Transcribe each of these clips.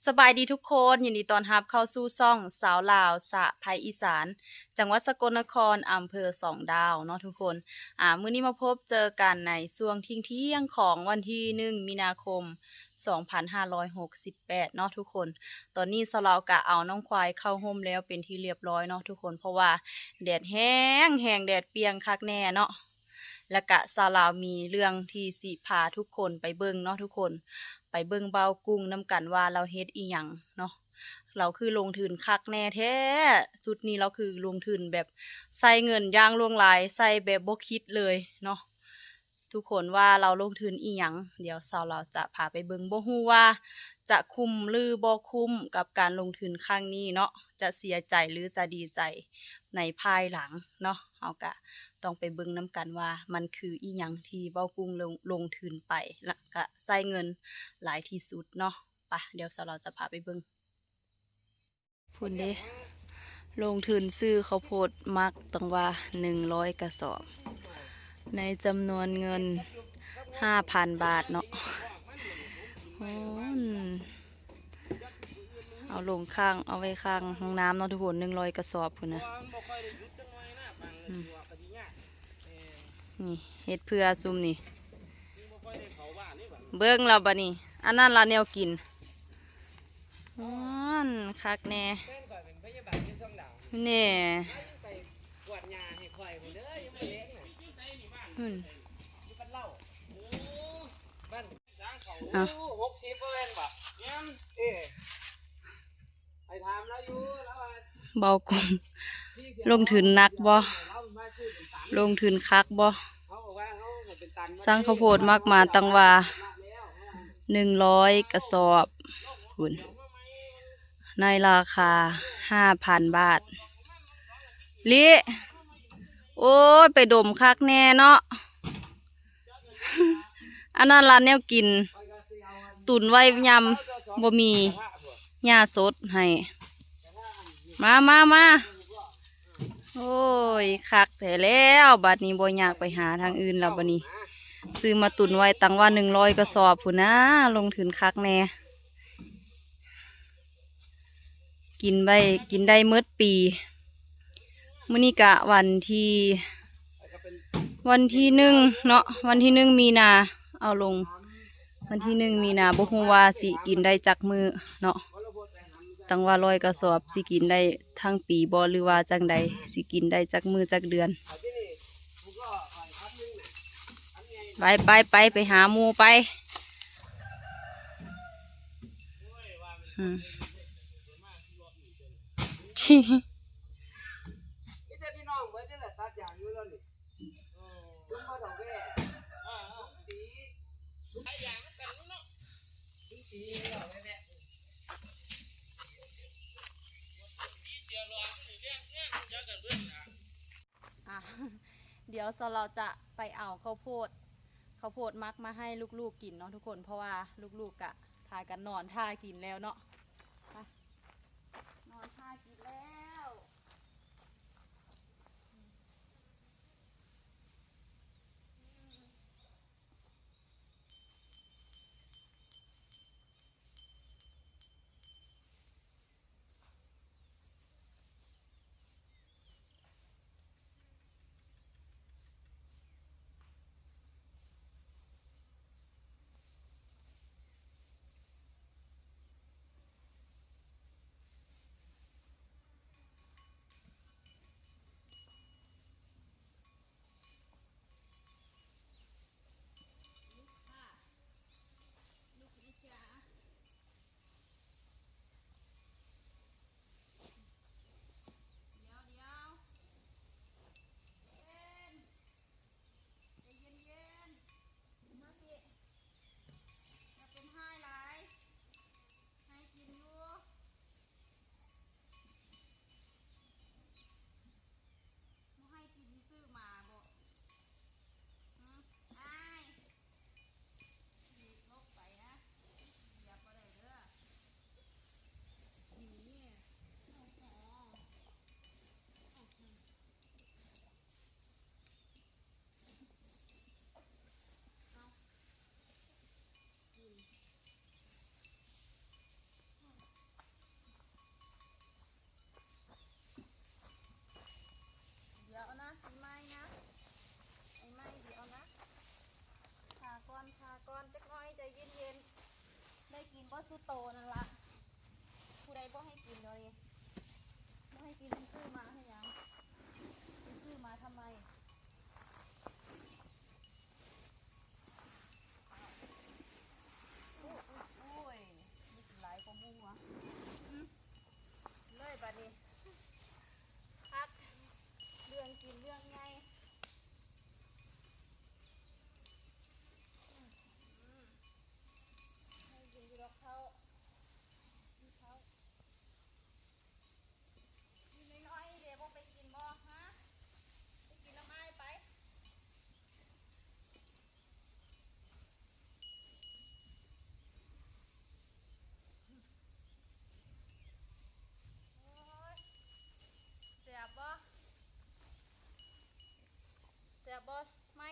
ສະບາຍດີທຸກຄົນ, ຍິນດີຕ້ອນຮັບເຂົ້າສູ່ຊ່ອງສາວລາວສະໃພອີສານ, ຈັງຫວັດສະກົນນະຄອນ, ອຳເພີສອງດາວເນາະທຸກຄົນ. ອາ ມື້ນີ້ມາພົບເຈີກັນໃນຊ່ວງທ່ຽງໆຂອງວັນທີໜຶ່ງ ມີນາຄົມ ສອງພັນຫ້າຮ້ອຍຫົກສິບແປດເນາະທຸກຄົນ. ຕອນນີ້ສາວລາວກະເອົານ້ອງຄວາຍເຂົ້າຮົ່ມແລ້ວເປັນທີ່ລຽບຮ້ອຍເນາະທຸກຄົນ, ເພາະວ່າແດດແຮງໆ ແດດປ່ຽງຄັກແນ່ເນາະ. ແລ້ວກະສາວລາວມີເລື່ອງທີ່ຊິພາທຸກຄົນໄປເບິ່ງເນາະທຸກຄົນ, ໄປເບິ່ງບ່າວກຸ້ງນຳກັນວ່າລາວເຮັດອີ່ຫຍັງເນາະ. ລາວຄືລົງທຶນຄັກແນ່ແທ້, ຊຸດນີ້ລາວຄືລົງທຶນແບບໃສ່ເງິນຢ່າງຫຼວງຫຼາຍ, ໃສ່ແບບບໍ່ຄິດເລີຍເນາະ. ທຸກຄົນວ່າລາວລົງທຶນອີ່ຫຍັງ, ດຽວສາວລາວຈະພາໄປເບິ່ງ. ບໍ່ຮູ້ວ່າຈະຄຸ້ມຫຼືບໍ່ຄຸ້ມກັບການລົງທຶນຄັ້ງນີ້ເນາະ, ຈະເສຍໃຈຫຼືຈະດີໃຈໃນພາຍຫຼັງເນາະ. ເຮົາກະຕ້ອງໄປເບິ່ງນຳກັນວ່າມັນຄືອີ່ຫຍັງທີ່ບ່າວກຸ້ງລົງ ລົງທຶນໄປ ແລ້ວກະໃຊ້ເງິນຫຼາຍທີ່ສຸດເນາະ. ປະ ດຽວສາວລາວຈະພາໄປເບິ່ງ. ພຸ້ນເດ້ ລົງທຶນຊື້ເຂົ້າໂພດໝັກຕັ້ງວ່າໜຶ່ງຮ້ອຍກະສອບ ໃນຈຳນວນເງິນຫ້າພັນບາດເນາະ. ໂອ້ ເອົາລົງຂ້າງ ເອົາໄວ້ຂ້າງຫ້ອງນ້ຳເນາະທຸກຄົນ, ໜຶ່ງຮ້ອຍກະສອບພຸ້ນນະ. ອືມ ນີ້ເຮັດເພື່ອຊຸມນີ້. ເບິ່ງລະບາດນີ້ ອັນນັ້ນລະແນວກິນ. ອືມ ຄັກແນ່ ແມ່ນຂ້ອຍເປັນພະຍາບານຢູ່ຊ່ອງດາວ ແນ່ ໄປກວດຫຍ້າໃຫ້ຂ້ອຍພຸ້ນເດີ ຍັງບໍ່ແລງນະ ອືມ ຢູ່ບ້ານເລົ່າ ບ້ານ ເອົ້າ ຫົກສິບບໍ່ແມ່ນບໍ່? ແມ່ນ ເອີ ໄປຖາມລາວຢູ່ ລາວວ່າ ເບົາກົງ ລົງທຶນໜັກບໍ່? ລົງທຶນຄັກບໍ່? ສັ່ງເຂົ້າໂພດໝັກມາຕັ້ງວ່າໜຶ່ງຮ້ອຍກະສອບພຸ້ນ ໃນລາຄາຫ້າພັນບາດ. ລິ ໂອ້ຍ ໄປດົມຄັກແນ່ເນາະ. ອັນນັ້ນລະແນວກິນ ຕຸນໄວ້ຍາມບໍ່ມີຫຍ້າສົດໃຫ້. ມາ ມາ ມາ. ໂອ້ຍ ຄັກແທ້ແລ້ວ ບາດນີ້ບໍ່ຍາກໄປຫາທາງອື່ນແລ້ວ ບາດນີ້ຊື້ມາຕຸນໄວ້ຕັ້ງວ່າໜຶ່ງຮ້ອຍກະສອບພຸ້ນນາ. ລົງທຶນຄັກແນ່ ກິນໄວ້ ກິນໄດ້ໝົດປີ. ມື້ນີ້ກະວັນທີ ວັນທີໜຶ່ງເນາະ ວັນທີໜຶ່ງມີນາ ເອົາລົງ ວັນທີໜຶ່ງມີນາ ບໍ່ຮູ້ວ່າຊິກິນໄດ້ຈັກມື້ເນາະ. ຕັ້ງວ່າຮ້ອຍກະສອບ ຊິກິນໄດ້ທັງປີບໍ່ ຫຼືວ່າຈັ່ງໃດ ຊິກິນໄດ້ຈັກມື້ຈັກເດືອນ. ໄປ ໄປ ໄປ ໄປຫາໝູ່ໄປ. ອືມ ມີແຕ່ພີ່ນ້ອງເບິດນີ້ແຫຼະ ຕັດຢາງຢູ່ແລ້ວນີ້. ອ່ະ ດຽວສາວລາວຈະໄປເອົາເຂົ້າໂພດ ເຂົ້າໂພດໝັກມາໃຫ້ລູກໆກິນເນາະທຸກຄົນ ເພາະວ່າລູກໆກະພາກັນນອນຖ້າກິນແລ້ວເນາະ. ໄປ ນອນຖ້າກິນແລ້ວ. ເອົາສູ່ໂຕນັ້ນລະ ຜູ້ໃດບໍ່ໃຫ້ກິນດຽວນີ້ ບໍ່ໃຫ້ກິນ ຊື້ມາເຮັດຫຍັງ ຊື້ມາທຳໄມ? ໂອ້ຍ ໂອ້ຍ ໂອ້ຍ ນີ້ຊິຫຼາຍກວ່າໝູ່ຫວາ ອືມ ເລີຍບາດນີ້ ພັກເລື່ອງກິນເລື່ອງໃຫຍ່ ອືມ ໃຫ້ກິນຢູ່ດອກເຂົ້າ ກິນເຂົ້າ ກິນນ້ອຍໆ ເດ ບໍ່ໄປກິນບໍ່ ຮະ ໄປກິນນຳອ້າຍໄປ. ໂອ້ຍ ແຊບບໍ່? ແຊບບໍ່? ໄໝ?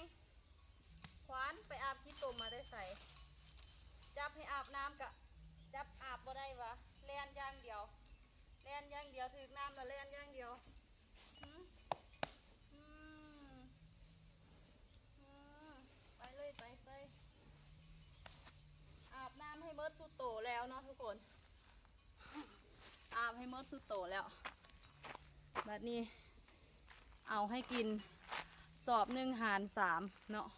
ຂວັນ ໄປອາບຂີ້ຕົມມາແຕ່ໃສ? ຈັບໃຫ້ອາບນ້ຳກະຈັບອາບບໍ່ໄດ້ຫວາ? ແລ່ນຢ່າງດຽວ ແລ່ນຢ່າງດຽວ ຖືກນ້ຳລະແລ່ນຢ່າງດຽວ. ຫື? ອືມ ອືມ ໄປເລີຍ ໄປ ໄປ ອາບນ້ຳໃຫ້ເໝິດສູ່ໂຕແລ້ວເນາະທຸກຄົນ ອາບໃຫ້ເໝິດສູ່ໂຕແລ້ວ ບາດນີ້ເອົາໃຫ້ກິນສອບໜຶ່ງຫານສາມເນາະ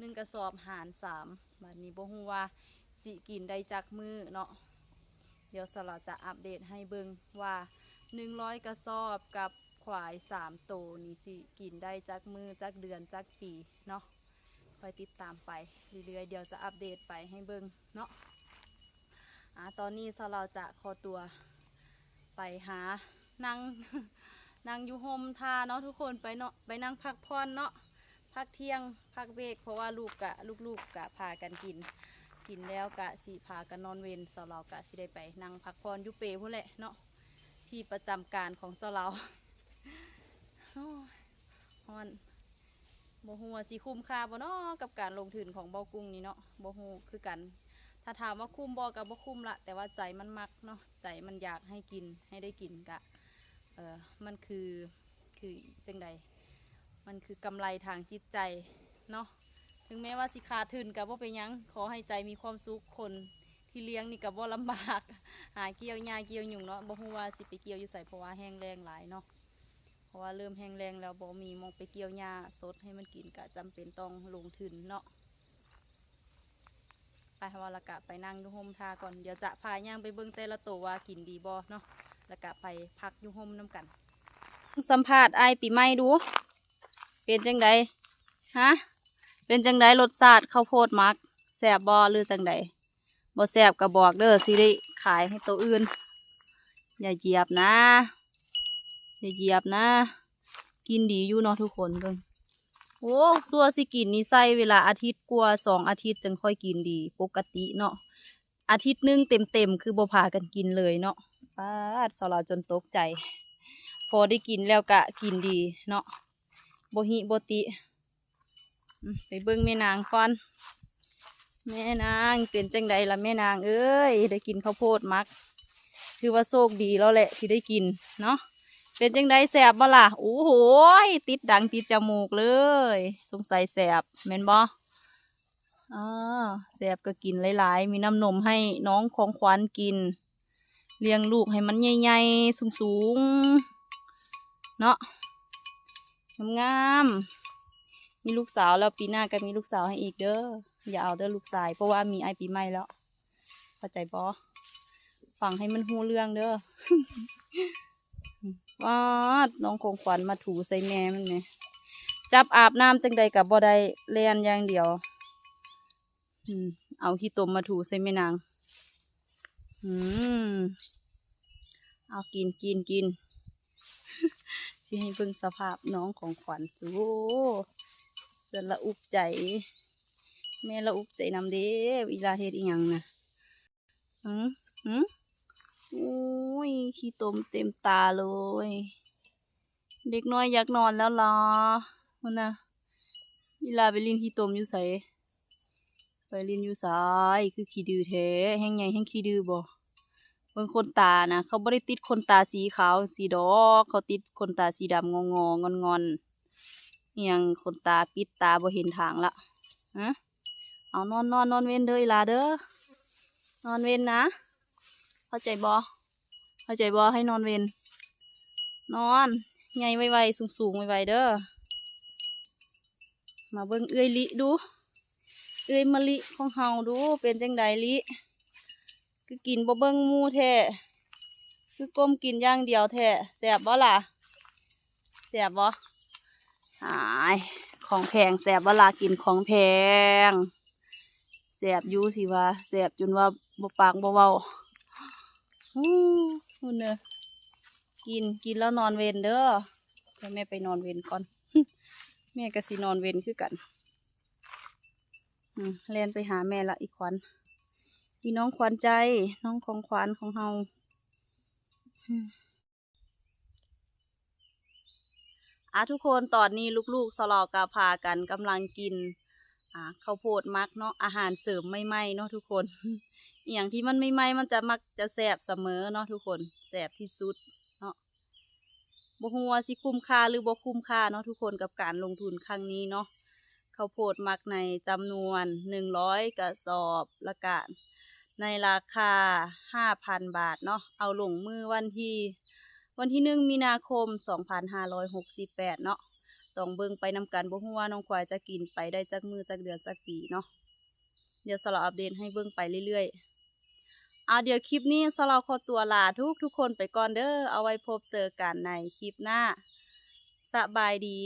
ໜຶ່ງກະສອບຫານສາມ ບາດນີ້ບໍ່ຮູ້ວ່າຊິກິນໄດ້ຈັກມື້ເນາະ. ດຽວສາວລາວຈະອັບເດດໃຫ້ເບິ່ງວ່າ ໜຶ່ງຮ້ອຍກະສອບກັບຄວາຍສາມໂຕນີ້ ຊິກິນໄດ້ຈັກມື້ ຈັກເດືອນ ຈັກປີເນາະ ຄອຍຕິດຕາມໄປເລື້ອຍໆ ດຽວຈະອັບເດດໄປໃຫ້ເບິ່ງເນາະ. ອາ ຕອນນີ້ສາວລາວຈະຂໍຕົວໄປຫານັ່ງ ນັ່ງຢູ່ຮົ່ມທ່າເນາະທຸກຄົນ ໄປເນາະ ໄປນັ່ງພັກຜ່ອນເນາະ ພັກທ່ຽງ ພັກເບຣກ ເພາະວ່າລູກກະ ລູກໆກະພາກັນກິນ ກິນແລ້ວກະຊິພາກັນນອນເວັນ ສາວລາວກະຊິໄດ້ໄປນັ່ງພັກຜ່ອນຢູ່ເປພຸ້ນແຫຼະເນາະ ທີ່ປະຈຳການຂອງສາວລາວ. ໂອ້ຍ ຮ້ອນ ບໍ່ຮູ້ວ່າຊິຄຸ້ມຄ່າບໍ່ເນາະ ກັບການລົງທຶນຂອງເບົາກຸ້ງນີ້ເນາະ ບໍ່ຮູ້ຄືກັນ ຖ້າຖາມວ່າຄຸ້ມບໍ່ ກະບໍ່ຄຸ້ມລະ ແຕ່ວ່າໃຈມັນມັກເນາະ ໃຈມັນຢາກໃຫ້ກິນ ໃຫ້ໄດ້ກິນ ກະ ເອີ ມັນຄື ຄືຈັ່ງໃດ ມັນຄືກຳໄລທາງຈິດໃຈເນາະ ເຖິງແມ້ວ່າຊິຂາດທຶນກະບໍ່ເປັນຫຍັງ ຂໍໃຫ້ໃຈມີຄວາມສຸກ ຄົນທີ່ລ້ຽງນີ້ກະບໍ່ລຳບາກ ຫາກ່ຽວຫຍ້າກ່ຽວຫຍຸງເນາະ ບໍ່ຮູ້ວ່າຊິໄປກ່ຽວຢູ່ໃສ ເພາະວ່າແຫ້ງແລ້ງຫຼາຍເນາະ ເພາະວ່າເລີ່ມແຫ້ງແລ້ງແລ້ວ ບໍ່ມີໝ່ອງໄປກ່ຽວຫຍ້າສົດໃຫ້ມັນກິນ ກະຈຳເປັນຕ້ອງລົງທຶນເນາະ. ໄປ ເຮົາລະກະໄປນັ່ງຢູ່ຮົ່ມທ່າກ່ອນ ດຽວຈະພາຍ່າງໄປເບິ່ງແຕ່ລະໂຕວ່າກິນດີບໍ່ເນາະ ລະກະໄປພັກຢູ່ຮົ່ມນຳກັນ. ສຳພາດອ້າຍປີໃໝ່ດູ ເປັນຈັ່ງໃດ ຮະ ເປັນຈັ່ງໃດລົດຊາດເຂົ້າໂພດໝັກ ແຊບບໍ່ ຫຼືຈັ່ງໃດ? ບໍ່ແຊບກະບອກເດີ ຊິໄດ້ຂາຍໃຫ້ໂຕອື່ນ ຢ່າຢຽບນະ ຢ່າຢຽບນະ ກິນດີຢູ່ເນາະທຸກຄົນ ເບິ່ງ ໂອ້ ຊົ່ວຊິກິນນີ້ໃຊ້ເວລາອາທິດກວ່າ ສອງອາທິດຈຶ່ງຄ່ອຍກິນດີ ປົກກະຕິເນາະ ອາທິດໜຶ່ງເຕັມໆ ຄືບໍ່ພາກັນກິນເລີຍເນາະ ປາດ ສາວລາວຈົນຕົກໃຈ ພໍໄດ້ກິນແລ້ວກະກິນດີເນາະ ບໍ່ຫິບໍ່ຕິ. ອືມ ໄປເບິ່ງແມ່ນາງກ່ອນ ແມ່ນາງ ເປັນຈັ່ງໃດລະແມ່ນາງເອີຍ ໄດ້ກິນເຂົ້າໂພດໝັກ ຖືວ່າໂຊກດີແລ້ວແຫຼະທີ່ໄດ້ກິນເນາະ ເປັນຈັ່ງໃດ ແຊບບໍ່ລະ? ໂອ້ໂຫຍ ຕິດດັງຕິດຈະມູກເລີຍ ສົງໄສແຊບແມ່ນບໍ່? ອໍ ແຊບກະກິນຫຼາຍໆ ມີນ້ຳນົມໃຫ້ນ້ອງຂອງຂວັນກິນ ລ້ຽງລູກໃຫ້ມັນໃຫຍ່ໆ ສູງໆ ເນາະ ງາມໆ ມີລູກສາວແລ້ວ ປີໜ້າກະມີລູກສາວໃຫ້ອີກເດີ ຢ່າເອົາເດີລູກຊາຍ ເພາະວ່າມີອ້າຍປີໃໝ່ແລ້ວ ເຂົ້າໃຈບໍ່? ຟັງໃຫ້ມັນຮູ້ເລື່ອງເດີ. ປາດ ນ້ອງຂອງຂວັນມາຖູໃສ່ແມ່ມັນແໝ່ ຈັບອາບນ້ຳຈັ່ງໃດກະບໍ່ໄດ້ ແລ່ນຢ່າງດຽວ. ອືມ ເອົາຂີ້ຕົມມາຖູໃສ່ແມ່ນາງ ອືມ ເອົາ ກິນ ກິນ ກິນ ຊິໃຫ້ເບິ່ງສະພາບນ້ອງຂອງຂວັນ ໂອ້ ສະລະອຸກໃຈ ແມ່ລະອຸກໃຈນຳເດ້ ອີ່ຫຼ້າເຮັດອີ່ຫຍັງນະ ຫື ຫື ໂອ້ຍ ຂີ້ຕົມເຕັມຕາເລີຍ. ເດັກນ້ອຍຢາກນອນແລ້ວລະ ພຸ້ນນະ ອີ່ຫຼ້າໄປຫຼິ້ນຂີ້ຕົມຢູ່ໃສ? ໄປຫຼິ້ນຢູ່ໃສ? ຄືຂີ້ດື້ແທ້ ແຮ່ງໃຫຍ່ແຮ່ງຂີ້ດື້ບໍ? ເບິ່ງຂົນຕານະ ເຂົາບໍ່ໄດ້ຕິດຂົນຕາສີຂາວຈັ່ງຊີ້ດອກ ເຂົາຕິດຂົນຕາສີດຳງໍໆ ງອນໆ ອີ່ຫຍັງ ຂົນຕາປິດຕາບໍ່ເຫັນທາງລະ ຫະ. ເອົາ ນອນ ນອນ ນອນເວັນເດີອີ່ຫຼ້າເດີ. ນອນເວັນນະ ເຂົ້າໃຈບໍ່? ເຂົ້າໃຈບໍ່? ໃຫ້ນອນເວັນ ນອນໃຫຍ່ໄວໆ ສູງໆ ໄວໆ ເດີ. ມາເບິ່ງເອື້ອຍລິດູ ເອື້ອຍມະລິຂອງເຮົາດູ ເປັນຈັ່ງໃດລິ? ຄືກິນບໍ່ເບິ່ງໝູ່ແທ້ ຄືກົ້ມກິນຢ່າງດຽວແທ້. ແຊບບໍ່ລະ? ແຊບບໍ່? ອາຍ ຂອງແພງ ແຊບບໍ່ລະ? ກິນຂອງແພງ ແຊບຢູ່ ຊິວ່າແຊບຈົນວ່າບໍ່ປາກບໍ່ເວົ້າ. ຫູ ຫູເນີ ກິນ ກິນແລ້ວນອນເວັນເດີ. ດຽວແມ່ໄປນອນເວັນກ່ອນ ແມ່ກໍຊິນອນເວັນຄືກັນ. ອືມ ແລ່ນໄປຫາແມ່ລະ ອີຂວັນ ອີນ້ອງຂວັນໃຈ ນ້ອງຂອງຂວັນຂອງເຮົາ. ອືມ ອາ ທຸກຄົນ ຕອນນີ້ລູກໆ ສະຫຼໍ່ກໍພາກັນກຳລັງກິນ ອາ ເຂົ້າໂພດໝັກເນາະ ອາຫານເສີມໃໝ່ໆ ເນາະທຸກຄົນ. ອີ່ຫຍັງທີ່ມັນໃໝ່ໆ ມັນຈະມັກຈະແຊບສະເໝີເນາະທຸກຄົນ ແຊບທີ່ສຸດເນາະ. ບໍ່ຮູ້ວ່າຊິຄຸ້ມຄ່າຫຼືບໍ່ຄຸ້ມຄ່າເນາະທຸກຄົນ ກັບການລົງທຶນຄັ້ງນີ້ເນາະ. ເຂົ້າໂພດໝັກໃນຈຳນວນໜຶ່ງຮ້ອຍກະສອບ ລະກະໃນລາຄາຫ້າພັນບາດເນາະ. ເອົາລົງມື້ວັນທີ ວັນທີໜຶ່ງ ມີນາຄົມ ສອງພັນຫ້າຮ້ອຍຫົກສິບແປດເນາະ. ຕ້ອງເບິ່ງໄປນຳກັນ ບໍ່ຮູ້ວ່ານ້ອງຄວາຍຈະກິນໄປໄດ້ຈັກມື້ ຈັກເດືອນ ຈັກປີເນາະ. ດຽວສະຫຼໍ່ອັບເດດໃຫ້ເບິ່ງໄປເລື້ອຍໆ. ອາ ດຽວຄລິບນີ້ສະຫຼໍ່ຂໍຕົວລາທຸກໆຄົນໄປກ່ອນເດີ. ເອົາໄວ້ພົບເຈີກັນໃນຄລິບໜ້າ. ສະບາຍດີ.